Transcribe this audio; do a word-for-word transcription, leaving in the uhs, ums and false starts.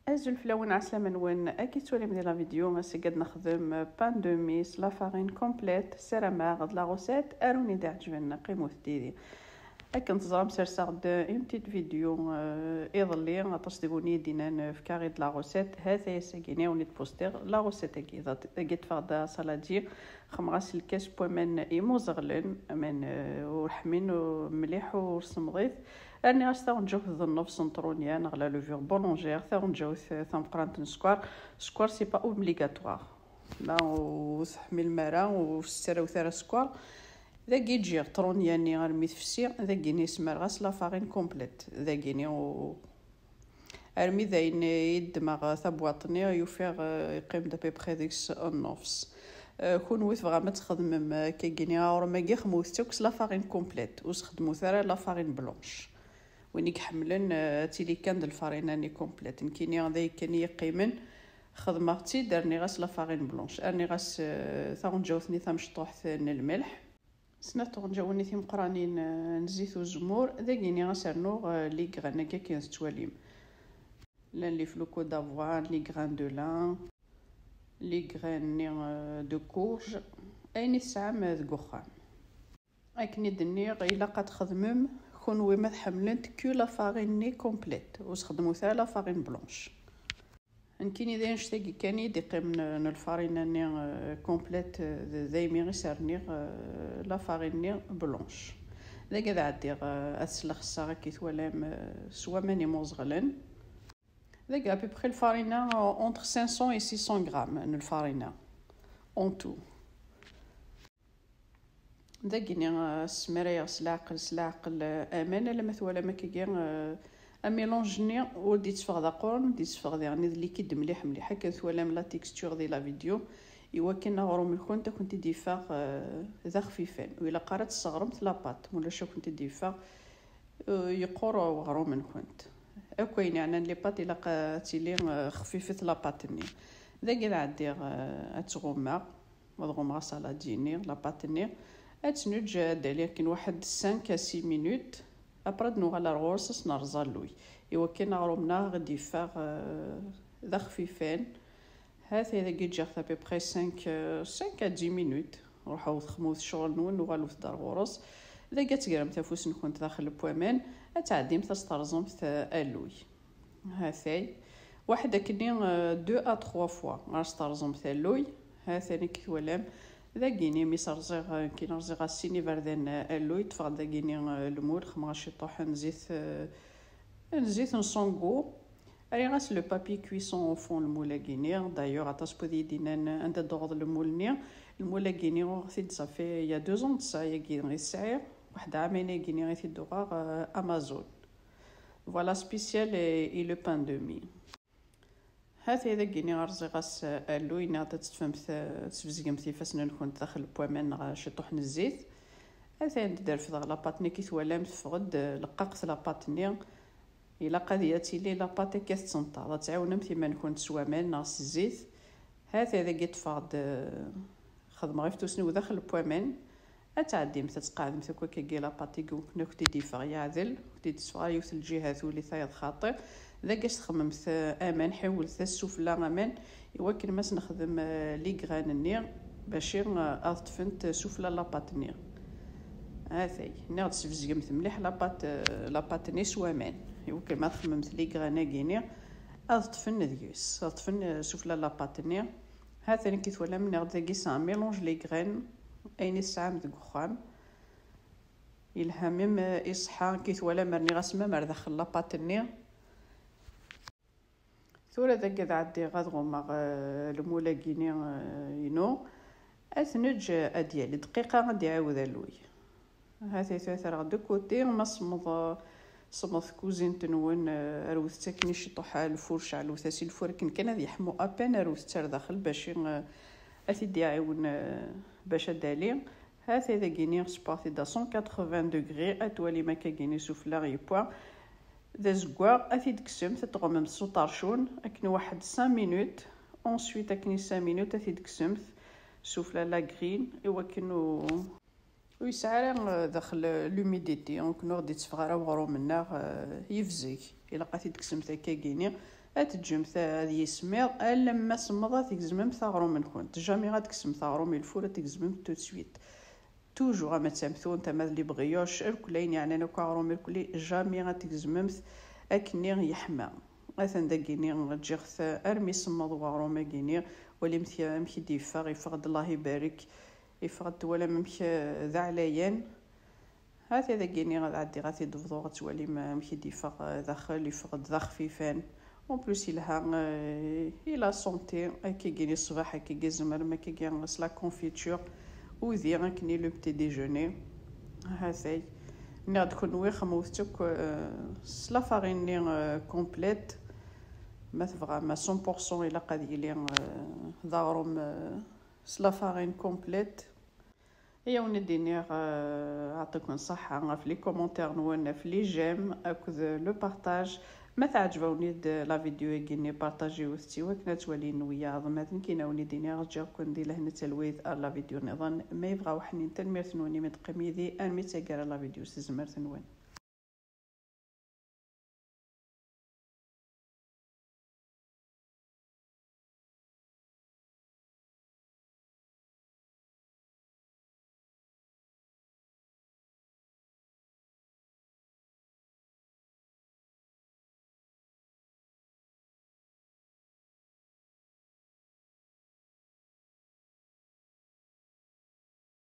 Azul fell-awen, ɛeslama-nwen. Akka i tettwalim di la vidéo, ass-agi ad nexdem pain de mie s la farine complète. Ssarameɣ d la recette ara wen-d-iɛeǧben, qqimet did-i. Akken teẓram, serseɣ-d une petite vidéo, euh, iḍelli, aṭas deg-wen i yi-d-innan, euh, fkiɣ-d la recette. Ha-t-a ass-agi-ni wen-d-postiɣ la recette-agi. Dagi ṭṭfeɣ-d asaladi, xedmeɣ-as lkas n waman imuzeɣlen, aman, euh, ur ḥmin, ur mliḥ, ur semḍit. Rniɣ-as taɣenǧawt d nnefs n trunya neɣ la levure boulangère, taɣenǧawt, euh, tameqqrant n sskeṛ. Sskeṛ, c'est pas obligatoire. Ma ur teḥmilem ara, ur tettarawt ara sskeṛ. Dagi ǧǧiɣ trunya-nni armi tefsi, dagi-ni smerɣ-as la farine complète. Dagi-ni u-, armi d ayen i ddmeɣ tabwaṭ-nni, yufiɣ, euh, yeqqim-d à peu près deg-s nnefs. Euh, kunwi tebɣam ad txedmem, euh, akkagi-ni aɣrum-agi, xedmut-tt akk s la farine complète, ur sxedmut ara la farine blanche. Win i iḥemmlen, euh, ad tili kan d lfarina-nni complète. Nekkini d ayen kan i yi-yeqqimen, xedmeɣ-tt-id, rniɣ-as la farine blanche, rniɣ-as, euh, taɣenǧawt-nni tamecṭuḥt n lmelḥ, snat tɣenǧawin timeqqranin, euh, n zzit uzemmur. Dagi-ni ad s-rnuɣ, euh, les graines-agi akken tettwalim. Llan les flocons d'avoine, les graines de lin, les graines, euh, de courge, ayen i tesɛam deg uxxam. Akken i d-nniɣ, ilaq ad txedmem kunwi ma tḥemmlem que la farine-nni complète, ur sxedmut ara la farine blanche. Nekkini d anect-agi kan i d-iqqimen n lfarina-nni, euh, complète, euh, d daymi i s-rniɣ, euh, la farine-nni blanche. Dagi ad ɛeddiɣ, euh, ad slexseɣ, akka i twalam, euh, s waman imuẓɣlen. Dagi à peu près lfarina, euh, entre cinq cents et six cents grammes n lfarina en tout. Dagi-ni, euh, smarayeɣ s leɛqel, s leɛqel, euh, aman, alamma twalam akkagi, euh, amilanj-nni ur d-itteffeɣ d aquren, ur d-itteffeɣ diɣen d likid mliḥ mliḥ. Akken twalam la texture di la vidéo, iwakken aɣrum-nkent ad kent-id-yeffeɣ, euh, d axfifan. Ur ilaq ara ad tesseɣremt la pâte, ma ulac ad kent-id-yeffeɣ, euh, yeqqur weɣrum-nkent. Akk ayen yeɛnan les pâtes ilaq ad tili, euh, xfifet la pâte-nni. Dagi ad ɛeddiɣ, euh, ad tt-ɣummeɣ. Ad ɣummeɣ asaladi-nni, la pâte-nni. Ad tt-neǧǧ ad d-tali akken waḥed cinq à six minutes. Après ad nuɣal ar ɣur-s, ad s-nerẓ alluy. Iwakken aɣrum-nneɣ ad d-yeffeɣ, euh, d axfifan. Ha-t-a dagi ǧǧiɣ-t à peu près cinq, euh, cinq à dix minutes. Ruḥewt xedmet ccɣel-nwen, uɣalet-d ar ɣur-s. Dagi ad tegremt afus-nkent daxel n waman, ad tɛeddimt ad s-terẓemt, euh, alluy. Ha-t-ay. Waḥed akkenni, euh, deux à trois fois ara s-terẓemt alluy. Ha-t-ay akken twalam. Dagini mi s-rẓiɣ, euh, nekkini rẓiɣ-as sin iberdan, euh, alluy, ṭṭfeɣ-d dagini, euh, lmul, xedmeɣ-as ciṭuḥ n zzit, euh, n zzit n sans goût. Rriɣ-as le papier cuisson au fond lmul-agini. D'ailleurs, aṭas n wid i yi-d-innan anda d-tuɣeḍ lmul-nni. Lmul-agini uɣeɣ-t-id, ça fait il y a deux ans de ça, ayagi i sɛiɣ. Waḥed ɛamayen-agini i t-id-uɣeɣ, euh, Amazon. Voilà, spécial et, et le pain de mie. Ha-t-ay dagini rẓiɣ-as alluy, nniɣ-d ad teṭṭfemt, ad tesbezgemt ifassen-nkent daxel n waman neɣ ciṭuḥ n zzit. Ha-t-ay anda d-refdeɣ la pâte-nni, akken twalam teffeɣ-d leqqaqet la pâte-nni. Ilaq ad, ad tili la pâte akka tettenṭaḍ, ad tɛiwnemt iman-nkent s waman neɣ s zzit. Ha-t-ay dagi ṭṭfeɣ-d, xedmeɣ iftusen-iw daxel n waman. Ad tɛeddimt, ad tqeɛdemt akk akkagi la pâte-agi, akken ad kent-id-yeffeɣ yeɛdel, ur kent-id-teffeɣ ara yiwet n lǧiha, tuli tayeḍ xaṭi. Dagi ad s-txemmemt, eh, aman, ḥiwlet-as sufella aman, iwakken ma s-nexdem, eh, les graines-nni, bac, eh, ad ṭṭfent sufella la pâte-nni. Ha-t-ay, nniɣ-d sbezgemt mliḥ la pâte, eh, la pâte-nni s waman, iwakken ma txemmemt les graines-agi-nni, ad ṭṭfen deg-s, ad ṭṭfen, eh, sufella la pâte-nni. Ha-t-an akken twalam, nniɣ-d dagi c'est un mélange les graines, ayen i tesɛam deg uxxam. Yelha même, eh, iṣeḥḥa, akken twalam, rniɣ-as même ar daxel la pâte-nni. Tura dagi ad ɛeddiɣ ad ɣummeɣ, eh, lmul-agi-ni, eh, inu. Ad t-neǧǧ ad d-yali dqiqa, ad d-iɛiwed alluy. Ha-t-ay tura terɣ de côté, ma semmeḍ, semmeḍ tkuzint-nwen, eh, rwet-tt akken i ciṭuḥ lfurc, ɛlwet-as i lfur akken kan ad yeḥmu à peine, rwet-tt ar daxel bac i, eh, ad t-id-iɛiwen, eh, bac ad d-ali. Ha-t-ay dagini, sewweɣ-t-id à cent quatre-vingts degrés, ad twalim akkagini sufella yewwa. D azeggaɣ, ad t-id-tekksemt, ad tɣummemt s uṭercun, akken waḥed cinq minutes. Ensuite, akken i cinq minutes, ad t-id-tekksemt sufella la grille, iwakken u-, ur yesɛi ara, eh, daxel, eh, l'humidité, akken ur ɣ-d-itteffeɣ ara weɣrum-nneɣ, eh, yebzeg. Ilaq ad t-id-tekksemt akkagini, Ad teǧǧemt ad yismiḍ alamma semmeḍ ad tgezmemt aɣrum-nkent. Jamais ad tekksemt aɣrum il faut ad tgezmemt tout de suite. Toujours ama d tamtunt ama d les brioches, irkelli ayen yeɛnan akk aɣrum irkelli, jamais ad tgezmemt akkenni yeḥma. Atan dagini ǧǧiɣ-t armi semmeḍ waɣrum-agini. Walimt amek i d-yeffeɣ, yeffeɣ-d Allah ibarek. Yeffeɣ-d, twalam amek d aɛlayan. Hati dagini ad ɛeddiɣ ad t-id-bḍuɣ, ad twalim amek i d-yeffeɣ daxel, yeffeɣ-d d axfifan. En plus yelha, euh, i la santé, akkagini ṣṣbeḥ akkagi tzemrem akkagi s la confiture, udi akkenni le petit déjeuner. Hatay, nniɣ-d kunwi xemwet akk, euh, s la farine-nni, euh, complète. Ma tebɣam à cent pour cent ilaq ad yili, euh, d aɣrum, euh, s la farine complète. Ay awen-d-iniɣ, euh, ɛṭiken ṣṣeḥḥa ɣef les commentaires-nwen, ɣef les j'aime akked le partage. Ma teɛǧeb-awen-id la vidéo-agi-nni, partagiwet-tt i wakken ad twalin wiyaḍ. Ma d nekkin awen-d-iniɣ ǧǧiɣ-ken di lehna d talwit ar la vidéo nniḍen. Ma yebɣa uḥnin, tanemmirt-nwen imi d-teqqim yid-i armi d taggara la vidéo s tezmert-nwen.